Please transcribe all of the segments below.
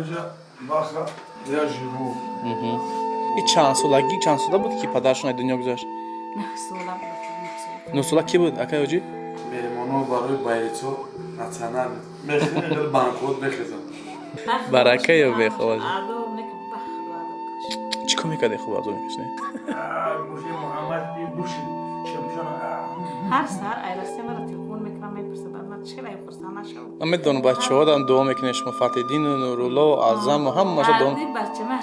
Инҷа баха, я живу. И чанд солагӣ, чанд сола буд, ки падаршон аз дунё гузашт? 9 сола буд, 9 сола. 9 сола кӣ буд, акай ҳоҷӣ? Меҳмонҳо барои бойцо национальный. Мехӯрем, хеле банкот мехезам. Барака ё бехобаҷ? Азоб не, ки ба Худо азоб кашид. Чӣ кор мекарде? Хуб, азоб мекашид? Буши Муҳаммад, буши чемпион. Ҳар саҳар ай Россия мара телефон мекунам, мепурсад, баъд ман чӣ хеле хурсанд нашавам? Ман медонам, бачаҳо дам дуо мекунед шумо, Фатҳиддину, Нурулло, Аъзаму ҳамаша дуо. Ҳарди бачама.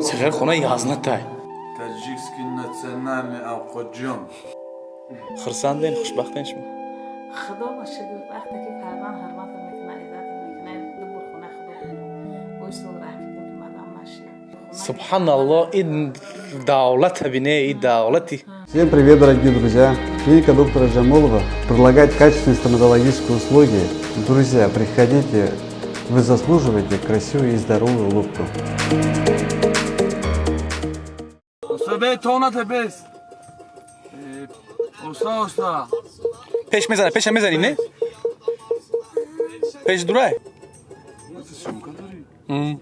Сиғар хона язнатай. Таджикский национальный овқатҷон. Хурсанден, хушбахтен шумо? Худо ба шукр, вақте ки фарзанд ҳурматат мекунад, иззатат мекунад, ду бор хона худо боисол раҳкидо, ки мадам нашид. Субҳаналло, ин давлата бине, ин давлати. Всем привет, дорогие друзья! Клиника доктора Джамолова предлагает качественные стоматологические услуги. Друзья, приходите, вы заслуживаете красивую и здоровую улыбку. Уста, бе, тоната бес. Уста, уста. Пеш мезана, пеша мезанӣ, не пеш дурай. Сумка дорӣ?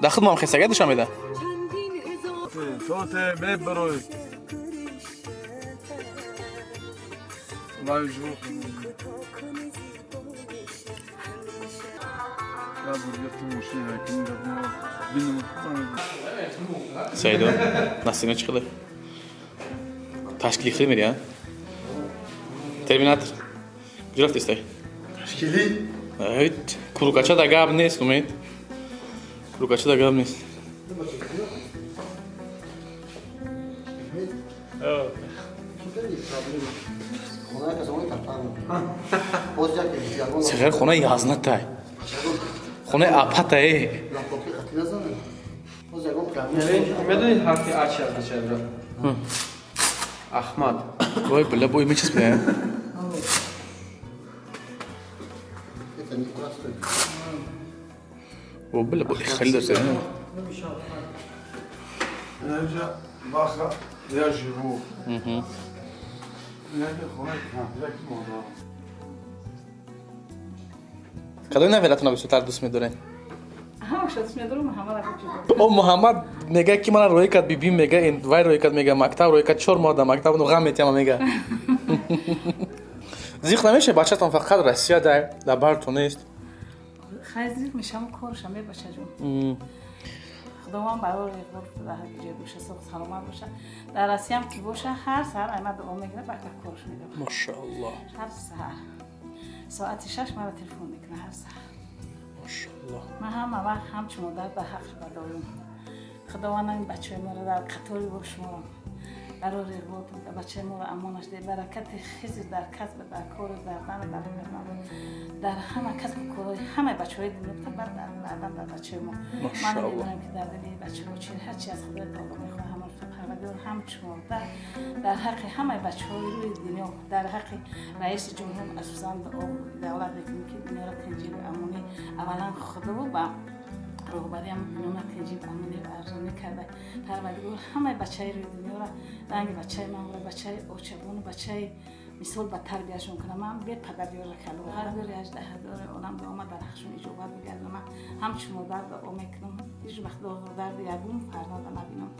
Да худ мам хесага душанбеда. Тоте, мебарой. Лай живу. Я буду ехать в машине, я кину, бинем. Саидо, настина чӣ хеле ташкили хеле медиҳа, терминатор куҷо рафтистай? Ташкили? Курукача да гап нест, умед, курукача да гап нест. Сиғар хона язнатай, хонаи апатае. Медонед, ҳарфи А чи означает, брат? Ахмад. Вой, бля, бой мечаспе. Это не простой. О, бля, бой хеле дошта. Инҷа баха, я живу. Яке хонаи кампираки модар. Кадои навелатона бисёртар дӯст медоред? Ҳамаша дӯст медорам, ҳамаро ҷудо. О, Муҳаммад мега, ки мана рӯй кард, бибим мега, ин вай рӯй кард, мега, мактаб рӯй кард, 4 моҳ дар мактаб ну ғам метиҳама, мега. Зиқ намеша, бачатон фақат Россия дар бартон нест? Хай, зиқ мешавам, корша мебачаҷон. Худованд барои иқбол дар ҳар ҷой боша, соғ саломат боша. Дар Россиям ки боша, ҳар саҳар ай ма дуо мегирад, баъд ба корш меравад. Машааллоҳ. Ҳар саҳар соати 6 мара телефон мекунад, ҳар саҳар. Машааллоҳ. Ман ҳама вақт ҳамчун модар ба ҳақш бадоюм. Худованд ин бачаҳои моро дар қатори бо шумо барори иқбол, бачаи моро амонаш де, баракати хизр дар касб, дар кору, дар дан, дар фарзанд, дар ҳама касбу корҳои ҳамаи бачаҳои дунё, баъд баъдан дар бачаи мо. Ман Машааллоҳ. намедонам, ки дар дили бачаҳо чи, ҳарчи аз Худои таоло мехоҳам, ҳамон Парвардигор ҳамчун модар дар ҳаққи ҳамаи бачаҳои рӯи дунё, дар ҳаққи раиси ҷумҳур асосан дуо давлат мекунем, ки дунёро тинҷиб амонӣ, аввалан Худо ба роҳбариам дунёна тинҷиб амонӣ арзонӣ карда. Парвардигор ҳамаи бачаи рӯи дунёро ранги бачаи ман, бачаи очабону бачаи мисол ба тарбияшон кунам. Ман бепадар ёра калом ҳазори 18 000 олам дуома дар ҳақшон иҷобат бигардонам. Ҳамчун модар дуо мекунам, ҳеҷ вақт доғу дарди ягон фарзанда набинам.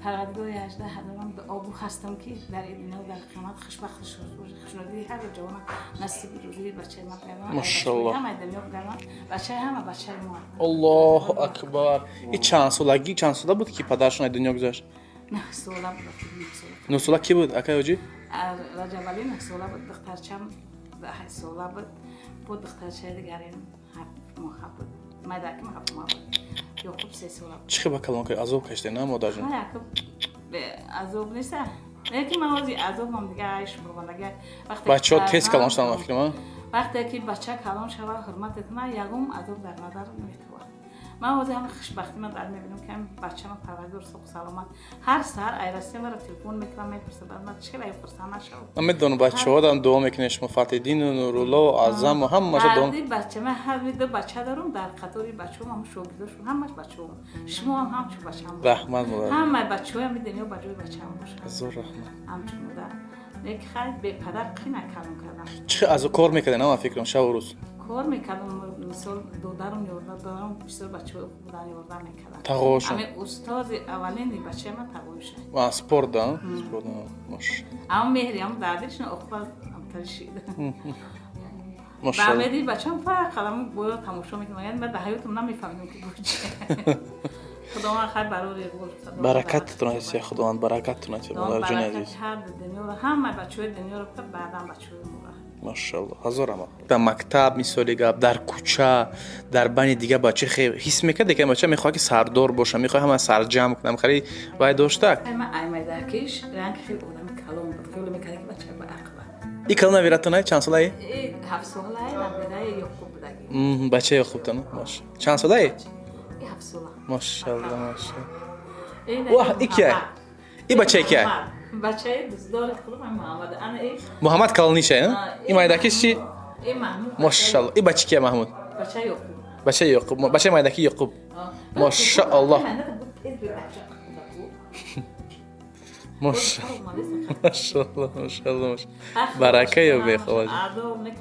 Парвардигори 18 000-ам дуогӯ ҳастам, ки дар ин дунё, дар қиёмат хушбахт, хушнудии ҳар ҷавона насиби рӯзии бачаи ман гардонам. Машаллоҳ. Ҳамаи дунё гардонам, бачаи ҳама бачаи мо. Аллоҳу акбар. И чанд солагӣ, чанд сола буд, ки падаршон аз дунё гузашт? 9 сола буд, 9 сола. 9 сола кӣ буд, акай ҳоҷӣ? Раҷабалӣ 9 сола буд, духтарчам 8 сола буд, бо духтарчаи дигарим 7 моҳа буд, майдаким 7 моҳа буд, Ёқуб 3 сола буд. Чӣ хел ба калон кард? Азоб кашиде, на, модарҷон? Якуб азоб неста, лекин ман ҳози азобам дига айш бурбандага. Бачаҳо тез калон шуданд, ба фикрам, а? Вақте ки бача калон шавад, ҳурматат кунад, ягон азоб дар назар наметавад. Ман ҳозир ҳама хушбахтӣ ман дар мебинам, ки ҳами бачама Парвардигор соғ саломат. Ҳар саҳар ай Россия мара телефон мекунам, мепурсад, баъд ман чӣ хел ай хурсанд нашавам? Ман медонам, бачаҳо дам дуо мекунед шумо, Фатҳиддину Нурулло, Аъзаму ҳамаша дуо. Ҳарди бачама, ҳар ду бача дорум, дар қатори бачаҳом ҳам шогирдошон ҳамаш бачаҳом. Шумо ҳам ҳамчун бачаам бошед. Раҳмат, модар. Ҳамаи бачаҳои ҳами дунё ба ҷои бачаам бошад. Ҳазор раҳмат. Ҳамчун модар. Лекин хайр, бепадар қина калон кардам. Чӣ аз кор мекардед, ман фикрам, шабу рӯз? Кор мекардам, мисол, додарам ёрдам, додарам бисёр бачаҳои хуб будан, ёрдам мекардам. Тағошон? Ҳами устози аввалини бачаи ман тағоиша. А, спорт, да, спорт, маша. Ҳам меҳри, ҳам дардишна оқибат амтари шид. Машалло. Ба меди бачам фақат ҳамун боё тамошо мекунам. Яъне ман дар ҳаётам намефаҳмидам, ки бо чи. Худованд хайр барори гул. Баракаттон ҳаст, Худованд баракаттон ҳаст, модарҷони азиз. Ҳар дунёро, ҳамаи бачаҳои дунёро, баъдан бачаҳои моро. Машалло, ҳазор раҳмат. Дар мактаб, мисоли гап, дар кӯча, дар байни дига бача ҳис мекард, ки бача мехоҳад, ки сардор боша, мехоҳад ҳама сарҷамъ кунам, хеле вай дошта? Ман аймайдакиш ранг хеле одами калон буд, хеле мекард, ки бача ба ақла. И калон набиратонай чанд солаи? 7 солаи, набираи Ёқуб будаги. Бачаи Ёқубтон, маша, чанд солаи? И 7 сола. Машалло, машалло. Ваҳ, и кияй? И бачаи кияй? Бачаи дӯстдори худам Муҳаммад. Ана и. Муҳаммад калонишай? И майдакиш чи? И Маҳмуд. Машалло. И бачи кия, Маҳмуд? Бачаи Ёқуб. Бачаи Ёқуб, бачаи майдаки Ёқуб, машааллоҳ. Машалло, машалло, барака ёбе, холаҷон.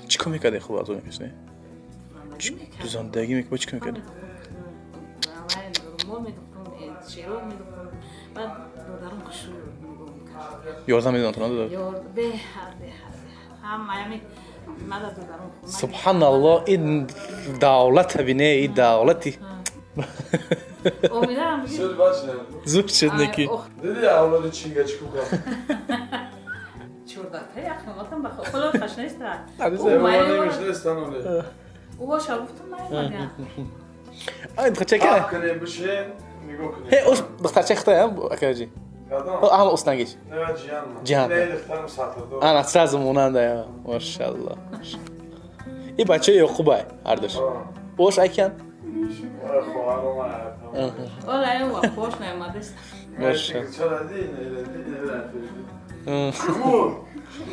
Чӣ кор мекарде, хуб, азо мекашд, не дузандагӣ мекард, чӣ кор мекард? Румол медухтум, шеро медухтум, баъд додарам хушрӯ нигоҳ мекард. Ёрдам медоданд то надодад? Беҳад, беҳад, ҳамаями мада додарам. Субҳаналлоҳ, ин давлата бине, ин давлати. Умедам. Зуд бача. Зуд шуд неки. Диди, авлоди чинга чӣ кукам? 14-та яхматам ба худо хаш неста. Немишнестан оле. Ӯ гуфтум, наомадям. Ай, духтарча ка? Кунем, бишин, нигоҳ кунем. Ҳе, ус духтарча хитай, акаҷи? Ҳама устангиш. Не, ҷиян. Ҷиян. Не, духтарам сатадор. Ана сразу монанда, машалло. И бачаи Ёқубай ҳардуш. Ош айкан? Хоҳаром. Ола, ва пош наомадест. Машалло. Чара ди, не, не,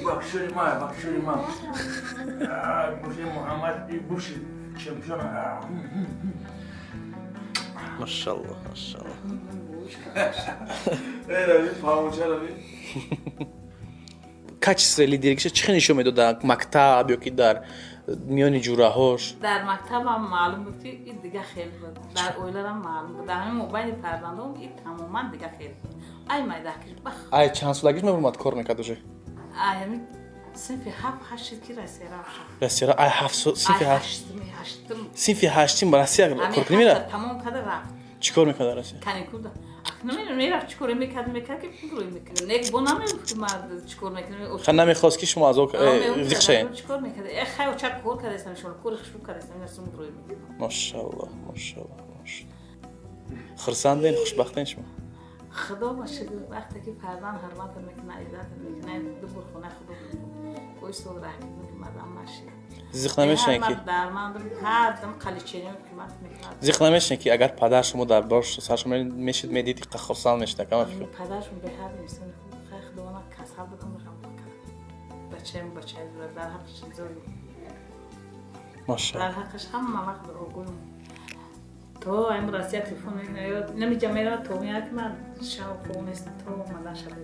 Боксери ма, боксери ма. Буши Муҳаммад, буши чемпион. Машалло, машалло. Эй, рави, фаҳмуча рави. Качество лидергиша чӣ хел нишон медод дар мактаб ё ки дар миёни ҷураҳош? Дар мактабам маълум буд, ки и дига хел буд, дар оиларам маълум буд, дар ҳамин мобайни фарзандом и тамоман дига хел буд, ай майдакиш бах. Ай чанд солагиш мебурмад, кор мекард уже? Ай ҳамин синфи ҳафт, ҳашт ки Россия рафт. Россияра ай ҳафт, синфи ҳафт? Ҳаштум, ҳаштум. Синфи ҳаштим ба Россия кор кунӣ мерафт? Тамом карда рафт. Чӣ кор мекард дар Россия? Каникул намедонам мерафт, чӣ кор мекард, ки пул рӯй мекард, не бо намегуфт, ки ман чӣ кор мекунам. Ха, намехост, ки шумо азоб зиқ шавед. Чӣ кор мекард, э, хай, оча кор кардастам, шумо кори хушбу кардастам, сум рӯй мекард. Машалло, машалло, машалло. Хурсанден, хушбахтен шумо? Худо ба шукр, вақте ки фарзанд ҳурматат мекунад, иззатат мекунад, ду бор хонаи худо оистод раҳ ки мадам нашид. Зиқ намешавед, ки дармандам, ҳар дам қаличени ҳукумат мекунад. Зиқ намешавед, ки агар падар шумо дар бор сар шумо мешид, медид, хурсанд мешид, кама фикр? Падаршон беҳад инсони хуб, хай, худованд касал буд, умрам кард. Бачаем, бачаи дар ҳаққаш зор. Машалло. Дар ҳаққаш ҳама вақт дуогӯем. То ам Россия телефон мекунад, намиҷа меравад, то меяд, ки ман шав хоб нест, то омадан шабе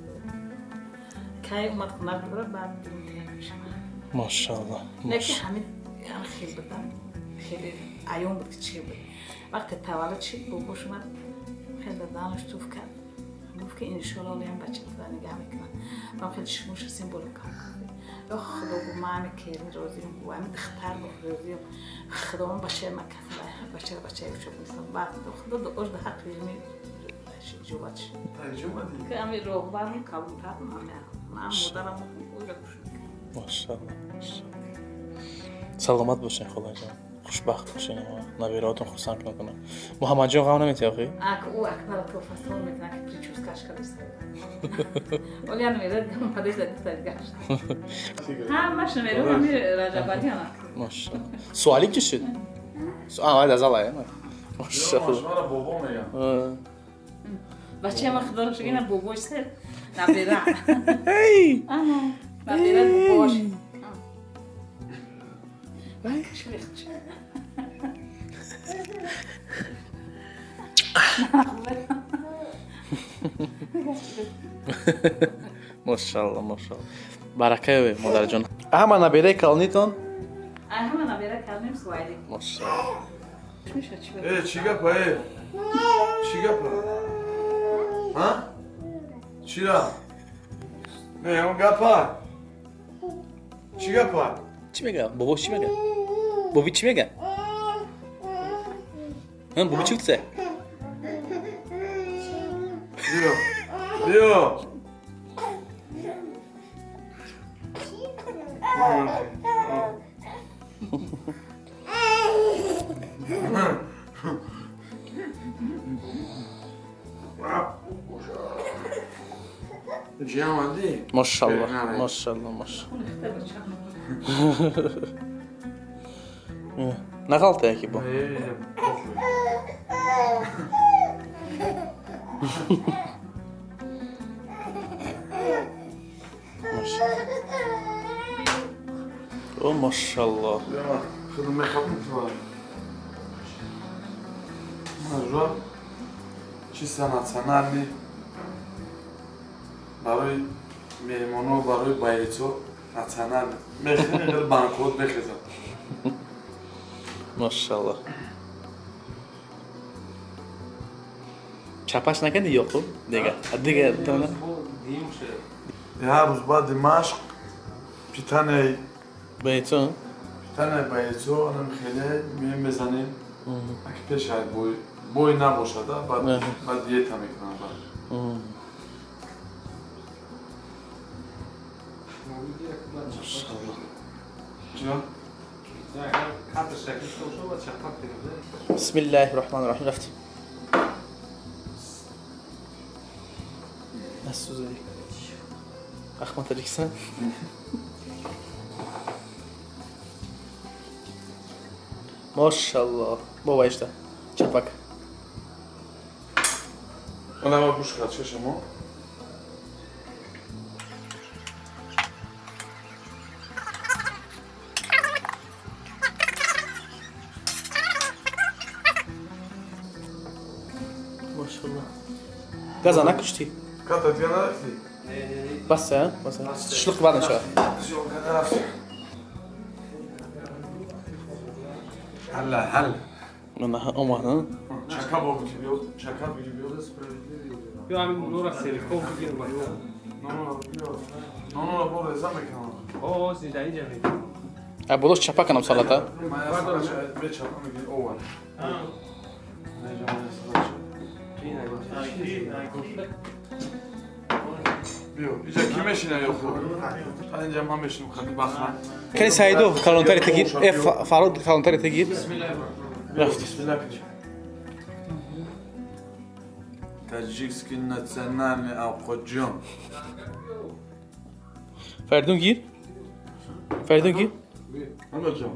кай омад хона бибарад, баъд дилм мешавад. Машалло. Лекин ҳамин хел будам, хеле аён буд, ки чӣ буд. Вақте таваллуд шид, бобош омад, хеле данаш туф кард, гуфт, ки иншоалло ҳам бача тура нигаҳ мекунад. Ман хеле шумош симболо кард. Ё Худо, гу, ман ҳами келин розием, гу, ҳами духтар розием, Худованд бачаи ман кас бачаро бачаи чоп мекунад. Баъд Худо дуош да ҳаққи илми иҷобат шуд, ки ҳами роҳбарм калонтар, ман модарам ӯра гӯш мекард. Машалло. Саломат бошед, холаҷон, хушбахт бошед, набираотон хурсанд кунад. Муҳаммадҷон ғам наметиҳ, охи? Ак ӯ Акбара то фасон мекунад, ки причёскаш кардааст. Оли ан мерад, падаш да духтари гашт. Ҳамаш намерам, ҳами Раҷабалиан. Машалло. Суалик чӣ шуд? А, вай зала, Мошалло. Шуморо бобо мегам. Бачаи ма, худоро шукр, ина бобош сер набера. Набера бобош. Чӣ рехт? Мошалло, мошалло. Баракаеве, модарҷон. Ҳама набераи калонитон? Ай, ҳама набера калоним Суайли. Мошалло. Миша, чӣ? Э, чӣ гапа, э? Чӣ гапа? Ҳа? Чира? Не, он гапа. Чӣ гапа? Чӣ мега? Бобош чӣ мега? Боби чӣ мега? Боби чӣ гуфтсе? Биё. Биё. Ҷиамадӣ? Мошалло, мошалло, мошалло. Нағалта яки бо. Похуй. Мошалло. О, мошалло. Худам мехоҳам ту. Мажор чисто национальный барои меҳмоно, барои бойцо национальный. Мехӯрем, хеле банкот бехезад. Мошалло. Чапаш накарди, Ёқуб? Дига. Дига тона. Ҳар рӯз баъди машқ питание. Бойцо? Питание бойцо анам хеле мезанем. Аки пеш ай бой набошада, баъд баъд диета мекунам баъд. Мошалло. Чиро? Кадр шакли шо чапак дигар. Бисмиллаҳи роҳмани роҳим, рафтем. Насӯзади. Ахмад Таҷикистон. Мошалло. Бо вайшта. Чапак. Онама гӯш кард чашамо. Мошалло. Газа накуштӣ? Ката дига нарафтӣ? Баста, баста. Шлуқ баъд мешавад. Съёмка нарафтӣ. Ҳалла, ҳалла. Омад. Чака бо бигир биё, чака бигир биё. Ё, ҳамин нора сериков бигир ба. Нонора биё. Нонора бо реза мекунам. О, зида инҷа мекунам. А болош чапа канам салата. Ман я салат бе чапа мегирӣ овар. Неҷа ман я салат. Биё, иҷа ки мешина, Ёқуб? Инҷа ман мешинам хати бахрам. Кани, Саидов калонтари тагир. Э, Фарод калонтари тагир. Рафт. Бисмилла кунем. Таджикский национальный овқатҷон. Фаридун гир. Фаридун гир. Ҳамаҷон.